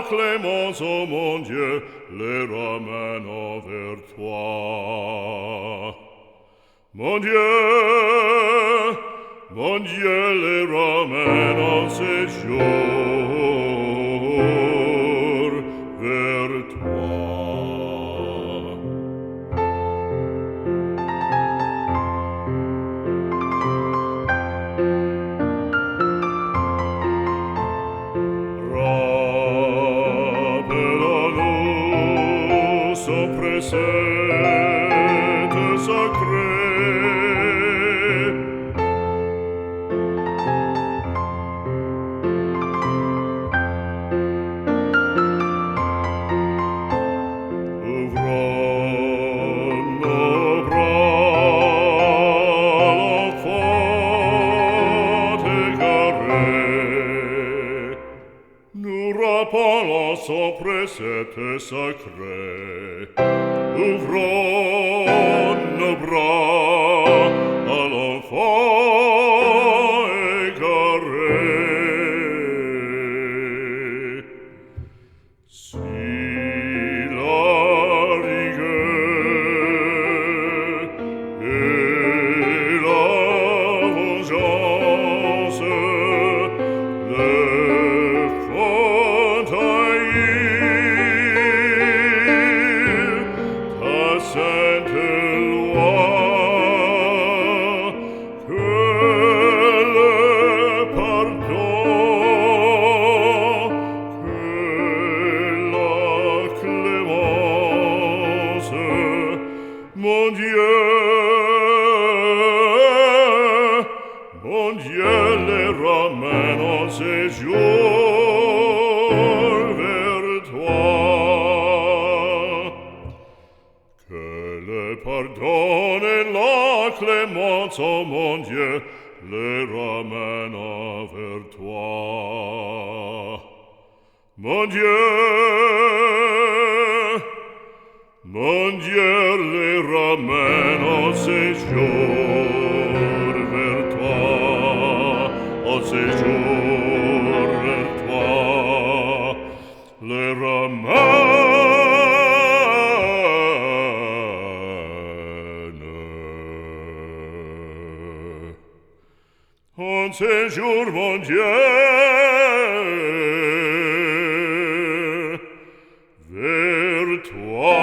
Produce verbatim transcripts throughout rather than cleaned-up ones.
clémence, ô mon Dieu, le ramène envers toi. Mon Dieu, mon Dieu, le ramène en séjour vers toi. Rappelons-nous ce précepte sacré. Ouvrons nos bras à l'enfant égaré. Nous rappelons ce précepte sacré. Ouvrons nos bras à l'enfant égaré. Si la rigueur et la vengeance le font haïr ta sainte loi, que le pardon, que la clémence, mon Dieu, mon Dieu, les ramène en séjour vers toi. Que le pardon et la clémence, ô mon Dieu, les ramène vers toi. Mon Dieu, mon Dieu, les ramène en séjour vers toi, en séjour vers toi. Les ramène en séjour, mon Dieu, vers toi.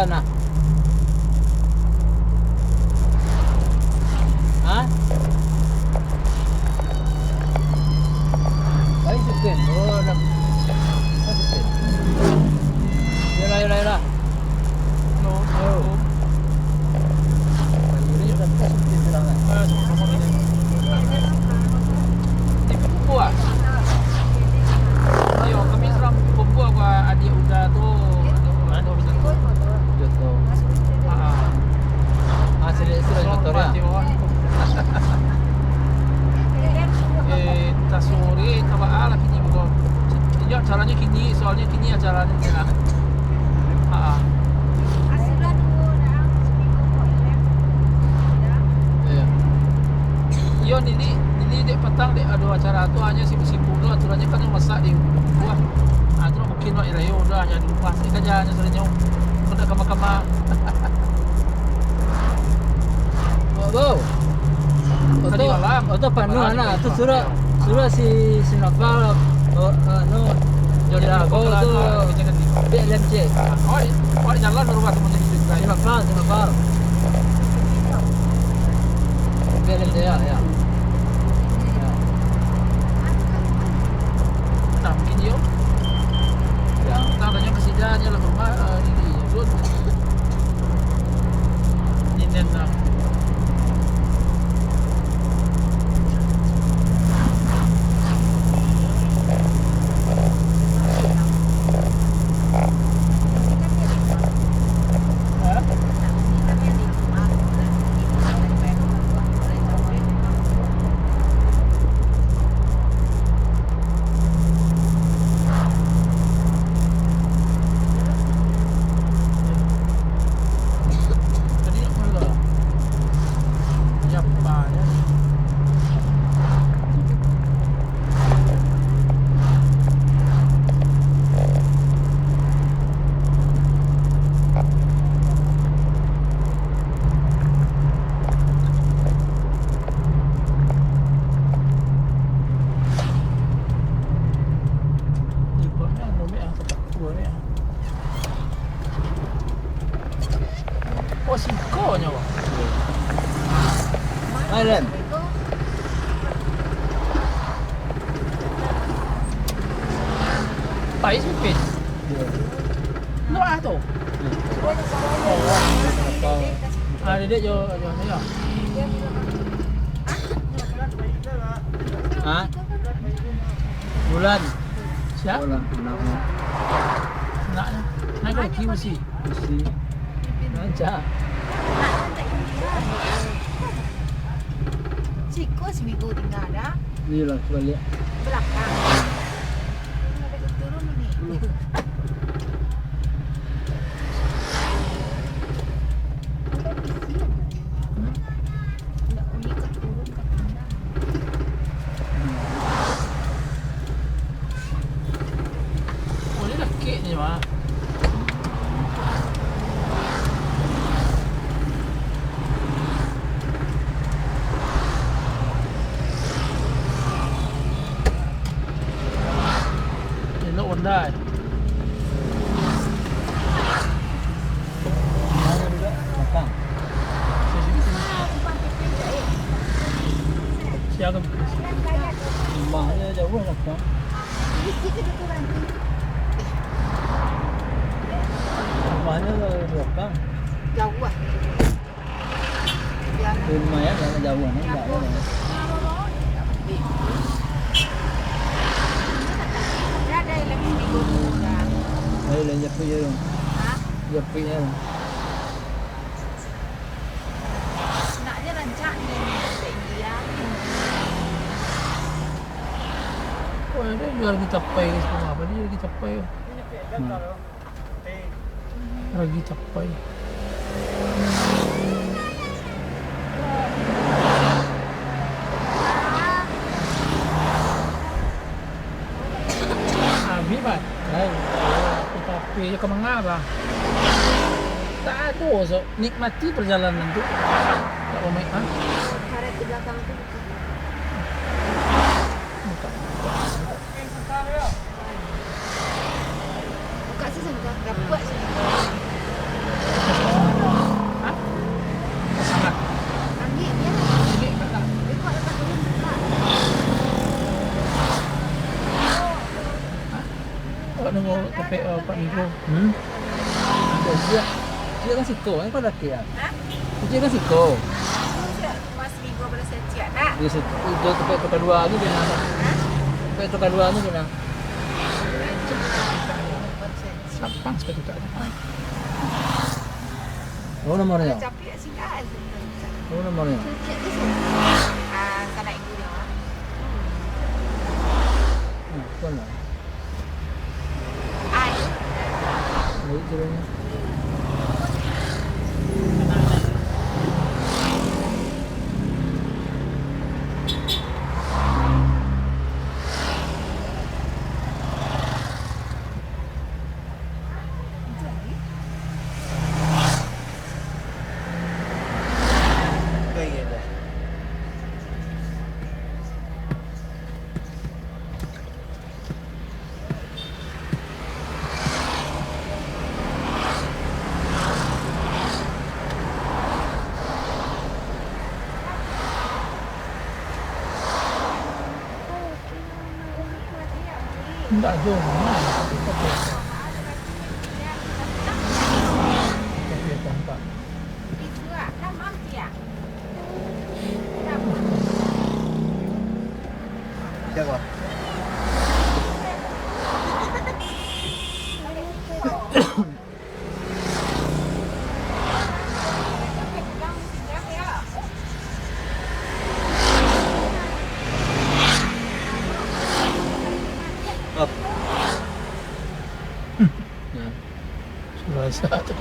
Nah. Hah? Baik, Sukin. Oh, dah. Baik, Sukin. Yolah, yolah, yolah. Halo. Halo. Baik, yolah, yolah. Sukin, silakan. Eh, sama-sama, Sukin. Tapi kumpua. Iyo, kami surang kumpua, adiak Uda tu. Hah? Joto. Ah, ah. Ah, sini, sini motor, ya? Eh, tasuri, tabaa lah kini buko. Iyo, acaranyo kini, soalnyo kini acaranyo, ya. Ah, ah. Iyo. Iyo, nini, nini dek patang, dek ado acara tu, hanyo simpul-simpul tu, aturannyo kan yang masak di rumah. Ah, tu Mungkin wak irayo udah jadi rumah, saya kerja hanya serinyo. Kau tak kama-kama. Bo, bo. Tadi Oto, malam. Oto panuah Malam anak. Oto surah, surah si, si Nafal, oh, anu, Joda Ko tu, biar lem cek. Oh, oh, jalan rumah teman jadi. Si Nafal, si Nafal. Biar lem cek, ya, ya. Ya. Nah, mungkin yo. Ya. Nah, tanyo ka sida, nyo lah ka rumah, eh, ini, Run. Ninen lah. Hah? Oh, siko nyo, Bang. Ai, Len. Pais pipis. Iyo. Ndak ah tu. Iyo. Ah, dedek jo, jo, jo. Ha? Bulan. Sia? Bulan, anaknyo. Anaknyo. Anaknyo Q C. Q C. Rancak. Siko samigu tingga dah. Iyolah, baliak. Balakang. Turun ni. Oh, dia dah kek je, Mak. Elok Honda, eh. Siapa? Rumahnya jauh lah, Bang. Rumahnya di belakang. Jauh lah. Lumayan lah, jauh lah, enggak lah. Ada yang lebih di gunung dah. Ayo lah, japri je tu. Hah? Japri je. Nak je rancak ni, tak India. Oh, ada jual kita pai ke sekolah apa? Dia jual kita pai. Hmm. Ragi capai. Abih batai. Tapi yo ka manga, Bang? Tak ado, so, nikmati perjalanan tu. Tak pamaik, ha? Karet di belakang tu. Buka. Buka sih, Santa. Dapat sih. Nunggu sampai, eh, Pak Minggu. Hmm? Ciek, ciek kan siko, eh, kau laki, ah? Hah? Ciek kan siko. Ciek, Mas Minggu boleh saya ciek, nak? Di situ, itu sampai tukar dua ni, Bina. Hah? Sampai tukar dua ni, Bina. Sapang sampai tukar. Oh, nomornya? Capek, singgah aja. Oh, nomornya? Capek tu, sih. Ah, sanak ibu dia, ah. Hmm. Hmm, betul lah. Ndak jo, nah. Tapi tampak. Up. Nah. Surasa tu.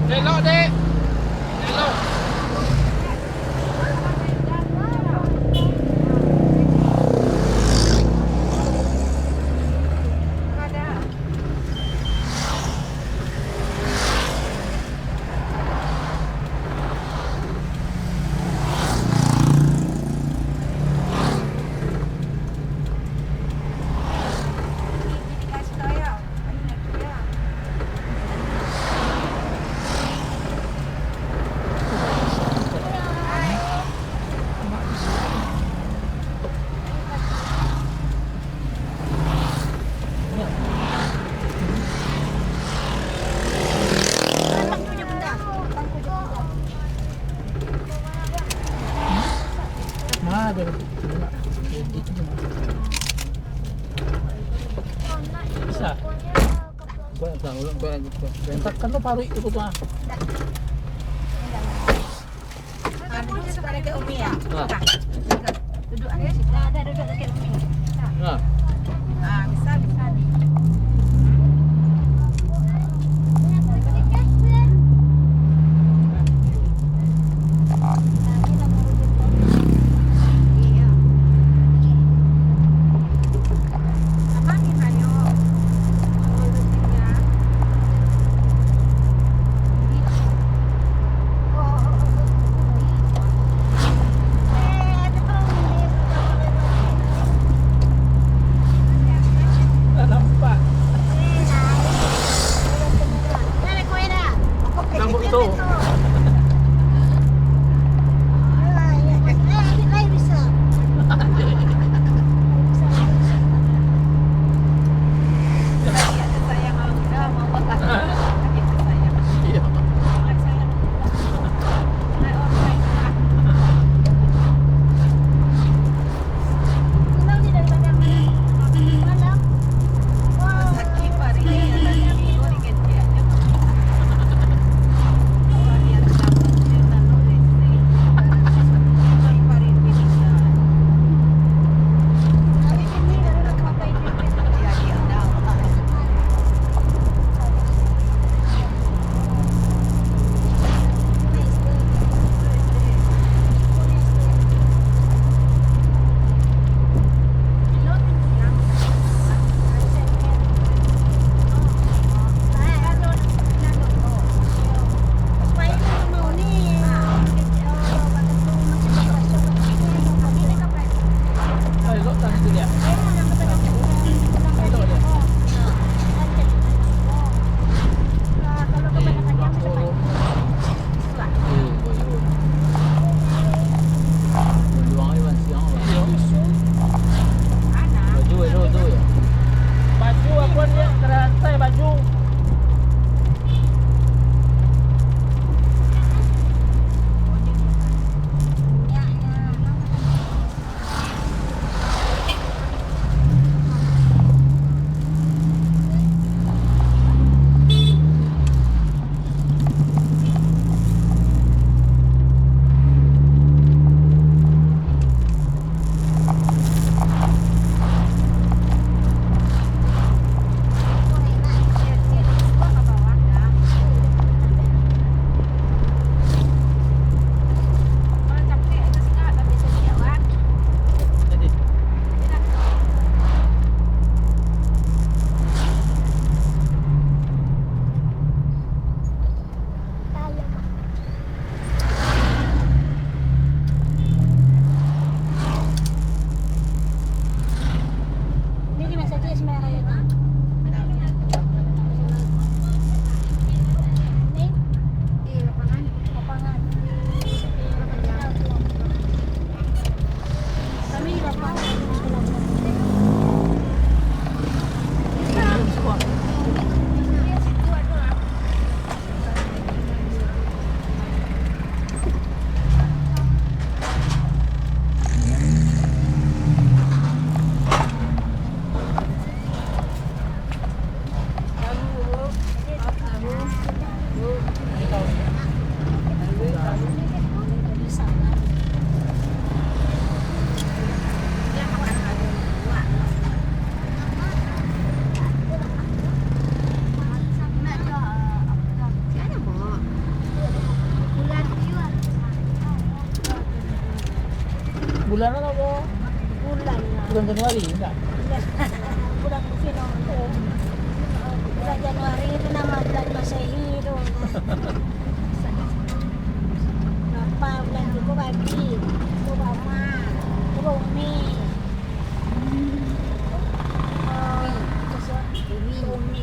Elok, Dek. Elok. Bisa. Gua yang tahu, gua yang, gua yang. Entakkan lo paruik itu tuh, ah. Ah, duduk sebelah dekat Umi, ya? Ah. Duduk aja situ. Ada duduk dekat Umi. Ah. Ah, bisa, bisa nih. Bulan apo? Bulan. Bulan Januari, indak? Bulan Februari. Bulan Januari itu nama bulan Masehi tu. Bapa bulan tu ko babi, ko bama, ko umi. Oh, umi. Umi.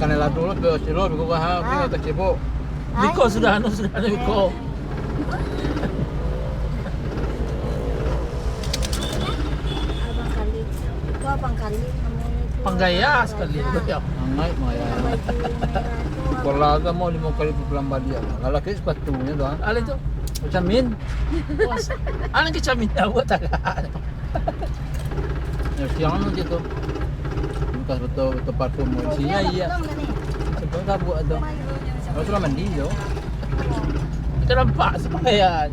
Kanai lado lah, beko silo, beko baha, beko tacebo. Beko sudah, anu sudah, anu beko. Abang Khalid. Itu Abang Khalid namanya itu. Panggaya Abang sekali Khalid. Yo. Angai maya. Baju merah tu, Abang. Sekolah tu mau lima kali pulang balik lah. Kalau laki sepatunyo tu, ah. Alih tu. Macam min. Bos. Anak kecil min, awak tak ada. Ya, siang macam tu. Bekas betul, betul parfum. Isinya iya. Sebab tak buat tu. Kalau sudah mandi tu. Kita nampak sepakaian.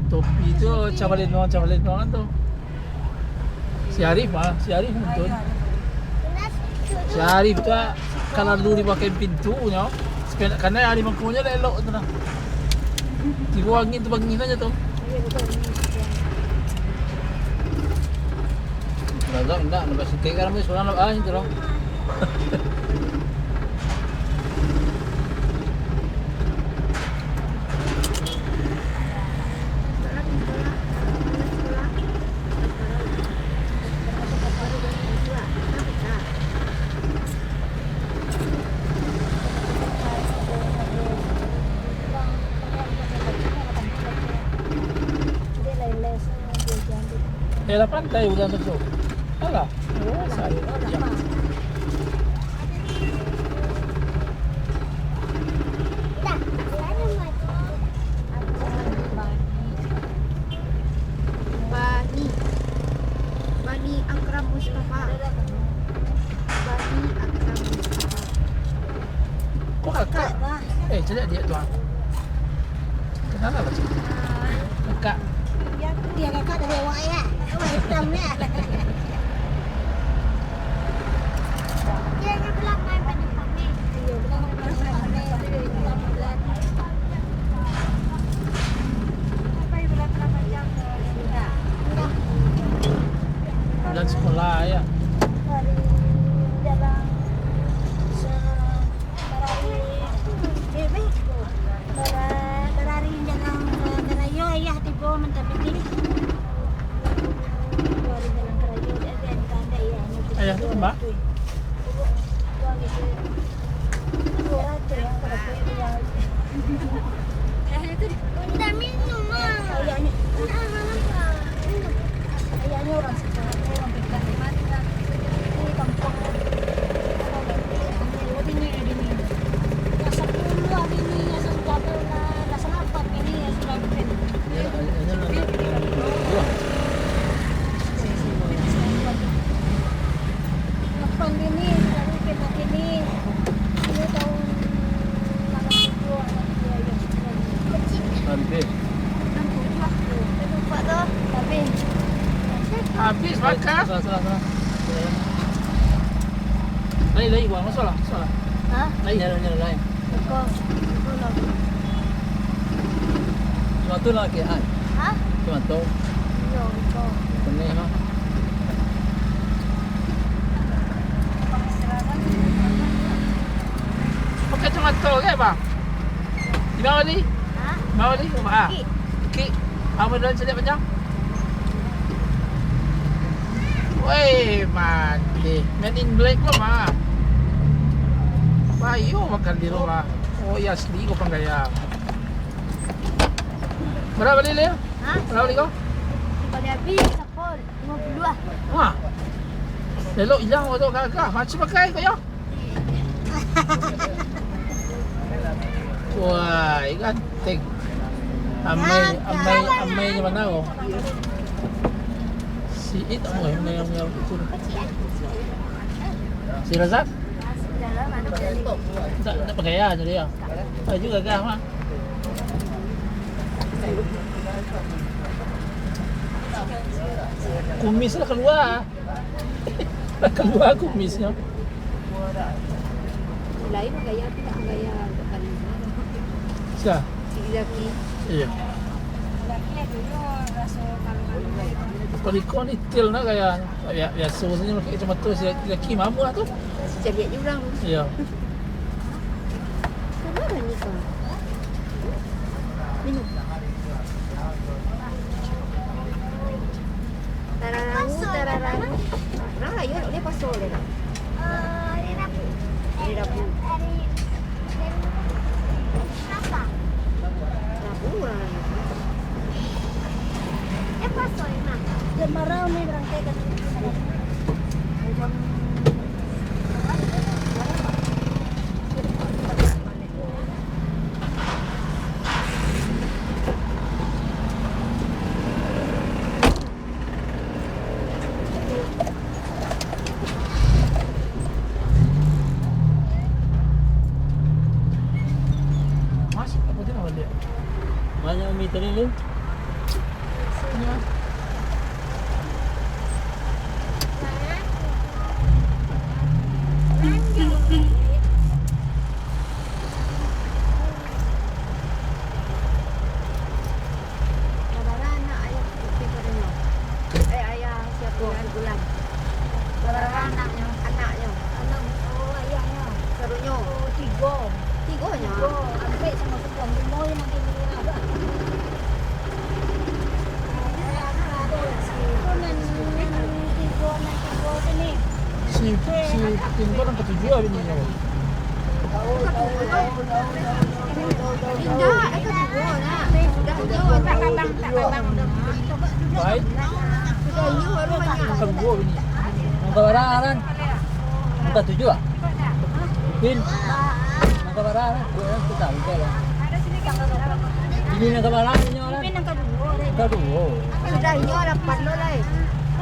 Topi tu, cabalin orang, cabalin orang tu. Si Arif ah, si Arif betul. Si Arif tu ah, kalau dulu di bahagian pintunyo, sepenak kanai ari mangkonyo lah elok tu nah. Tibo angin tu bangih sajo tu. Lazak indak, nampak sikit kan, ramai surang lah, ah, itu lah. Daerah pantai bukan betul. Alah. Oh, sayang. Bani. Bani Akram Mustafa. Bani Akram Mustafa. Kok kakak? Eh, caliak dia tu ah. Kenapa lah cakap? Kakak. Dia kakak dari awak ya. Awak hitam ya. Dia yang bilang main pada kami. Iya, bilang main pada kami. Tapi dia bilang bilang. Apa yang bilang bilang macam tu? Enggak. Bulan sekolah ya. Dari dalam se-, Barari, eh, beh, bara-, barari jalan, eh, karayo, ayah tibo mantap pitih. Barari jalan karayo, jadi ada tanda, ya, anu, ayah tu, Mbak? Dua gitu. Dua ratus, ya, kalau saya bilang. Ayahnya tu di- Minta minum, ah. Ayahnya. Minta minum, ah. Minum. Ayahnya orang Singkarak, orang Bintang. Di mana? Di kampung. Apa, Bintang? Bini, bini. Yang sepuluh, bini, yang sepuluh, yang sepuluh, bini, yang sepuluh, bini. Ya, ya, ya, ya. Lapan bini, lalu kita bini. Ini tahun lapan tujuh, anak dia, ya. Habis. Habis. Habis makan. Salah, salah, salah. Lain, lain, buang. Masalah, masalah. Ha? Lain. Nyala, nyala, lain. Buka. Buka lah. Matu lah, Kak, ai. Hah? Kacamato. Iyo, iko. Kuning, ha? Pakai kacamato, kan, Bang? Di ma bali? Hah? Di ma bali? Rumah, ah? Bukik. Bukik. Apo dalam caliak panjang? Woi, mantap. Men in Black lo, mah. Bayo makan di rumah. Oh, iyo, asli ko pangaya. Bara bali, Lil? Hah? Bara bali ko? Bali abih, sapo? Limo puluah lah. Wah. Elok ilang ko tu, gagah. Macam pakai ko, yo? Wah, ganteng. Amai, amai, amai di ma ko? Si It apo yang, yang, yang itu? Si Razak? Tak, tak pakai ya, jadi ya. Baju gagah, mah. Kumis lah kalua. Lah kalua kumisnyo. Lain gaya tu, tak gaya depan. Sia? Si laki. Iyo. Laki ado yo raso malu-malu. Paliko ni til nah gaya. Bia-, biaso sajo pakai kacamato si laki, laki mamak tu. Caliak je urang tu. Iyo. Sabar lah ni kau. Minum. Tarararu, tarararu. Nah, yo, dia pasal dia. Eh, hari Rabu. Hari Rabu. Hari, hari, hari Selasa. Rabu lah. Dia pasal, Mak. Jam bara ni barangkek dari sini? Jam Mas, apa tu nama dia? Banyak mi tadi ni. Babarapo anak ayah Putih Kadanyo? Eh, ayah siapo? Bulan. Bulan. Babarapo anaknyo? Anaknyo. Anak, oh, ayahnyo. Sadonyo. Oh, tigo. Tigonyo? Tigo. Ampek samo sukuang. Limo nan di Mira tu. Itu nan, nan tigo, nan tigo tu ni. Si, si Putih ko nan katujuah bininyo. Indak, eh, katujuah lah. Sudah tu, tak kabang, tak kabang. Baik. Sudah, iyo, baru banyak. Nan kaduo bini. Nan kabara, Ran? Nan katujuah, ah? Bin. Nan kabara, Ran? Bini nan kabara, inyo, Ran? Nan kaduo. Sudah inyo lapan lo lai.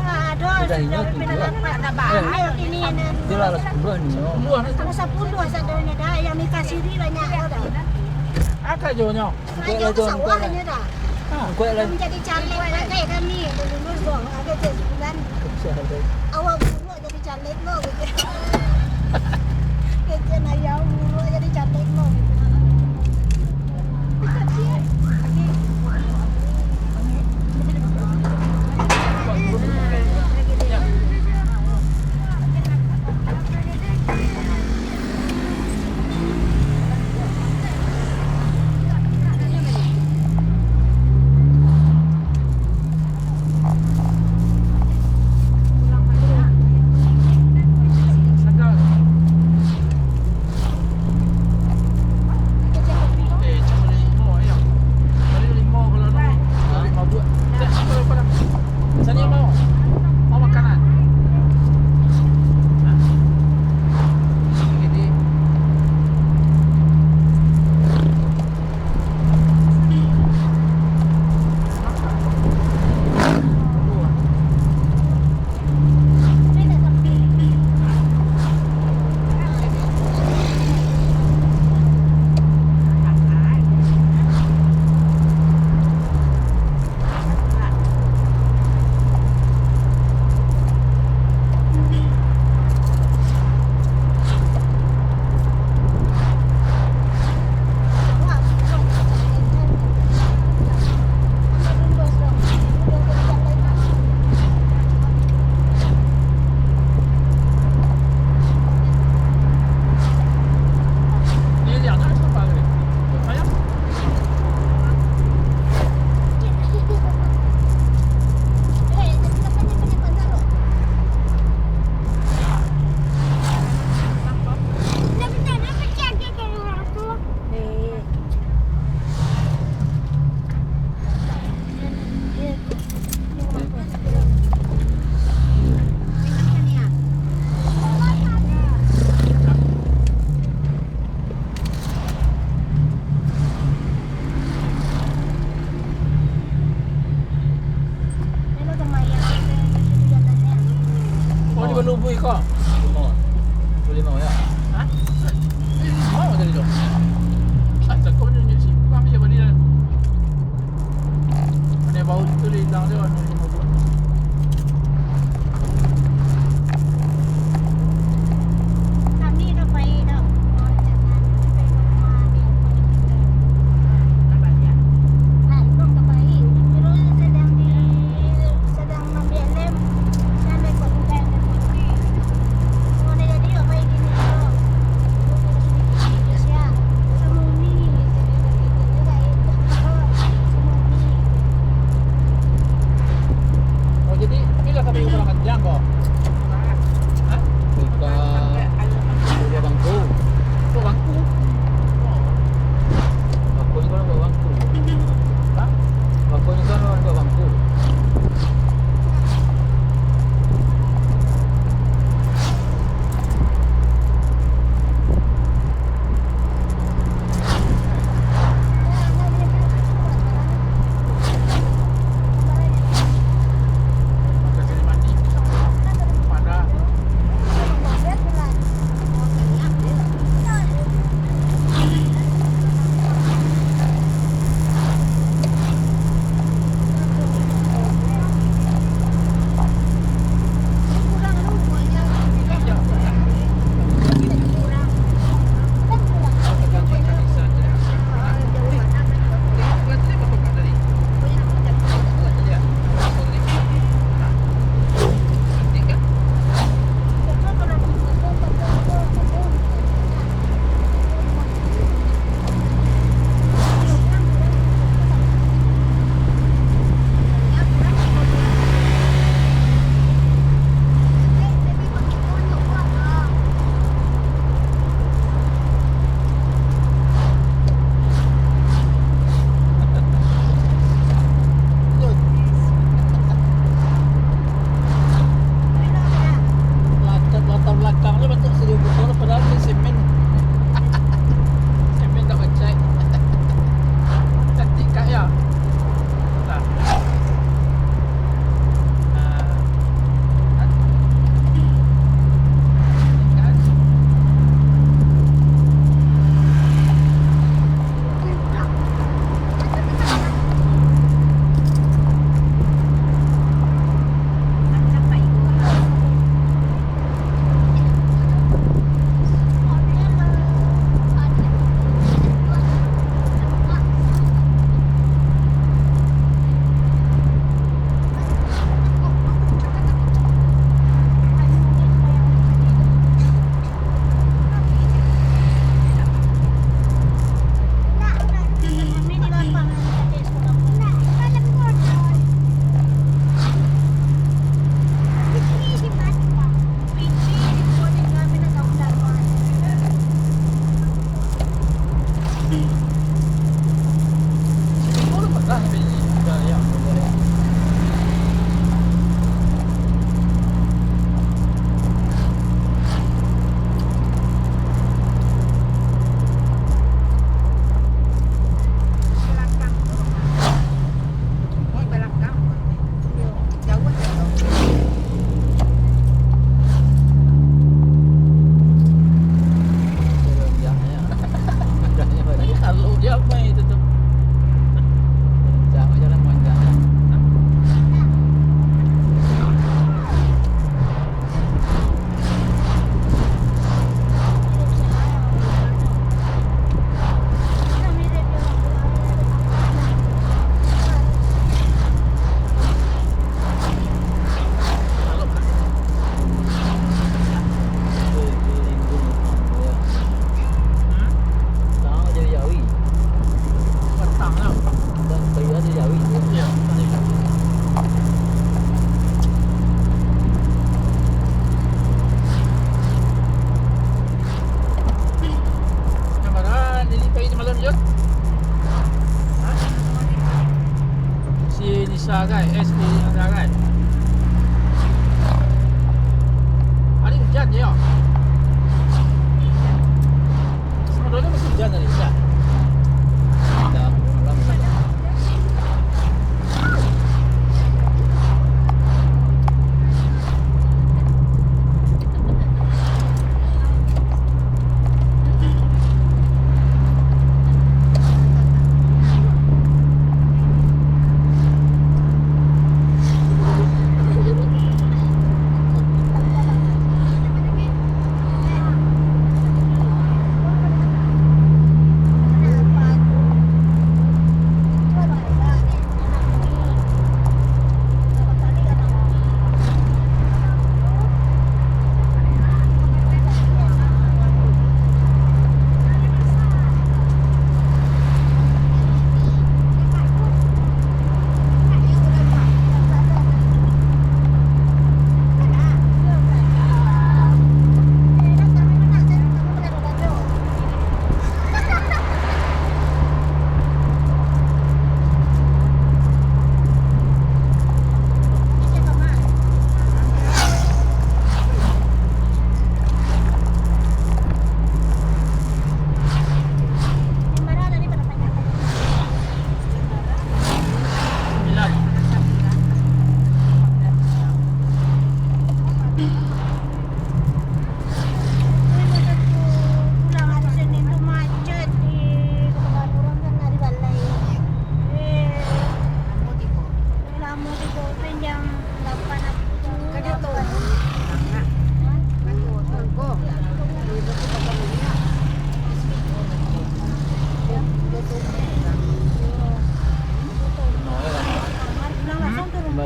Ah, ado, sudah inyo sudah tujuah. Lapan. Ayo, kini nan. Jelas sepuluah inyo. Sepuluah, Ran. Samo sapuluah sadonyo dah, yang nikah siri banyak lo dah. Aka jo nyo. Angkuik lah, Jon, angkuik lah. Angkuik lah. Jadi caleg pakai kami, lulus doh, ada je sebulan. Insya Allah. Awak buruk jadi caleg lo, gitu. Kecil ayah buruk jadi caleg lo, gitu. Iko. Limo. Limo, ya. Hah? Limo tadi tu. Ah, cakap ni, ni simpang je bani dah. Mana bau tu dia hilang dia, warna limo tu. Kami dah pai dah. Oh, jangan. Sampai rumah, dia pun. Ah, tambah dia. Ah, belum dah pai. Terus sedang di Sadang mambiak lem, sampai kok bukan. Kalau dah jadi, apa yang kini tu? Bukan sedikit-sedikit siang. Sama umi. Sama umi. Oh, jadi, inilah kami kurang kencang kok. Hah? Buka, buka bangku. Buka bangku? Oh. Bangku ni kalau buka bangku. Hah? Bangku ni kalau buka bangku. Latar, latar belakang tu bantuak studio foto, padahal tu semen. Semen tak pacai. Cantik kak ya. Nah. Nah. Cantik kan? Kalau dia main itu tu. Kencang jalan panjang. Gambaran, Lili pai di malam, Jun? Hah? Si Nisa kan? Eh, si Nisa kan? Hari hujan je, yo? Sebetulnya masih hujan hari, hujan. Dah malam, malam.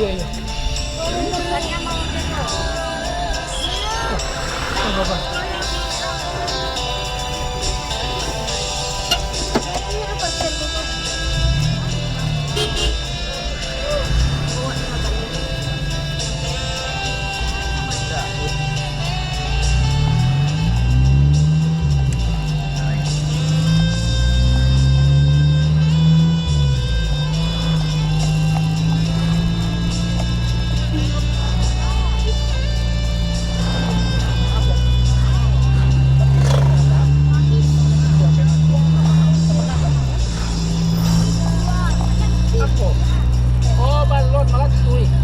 Iya, iya. Oh, balon malah tu.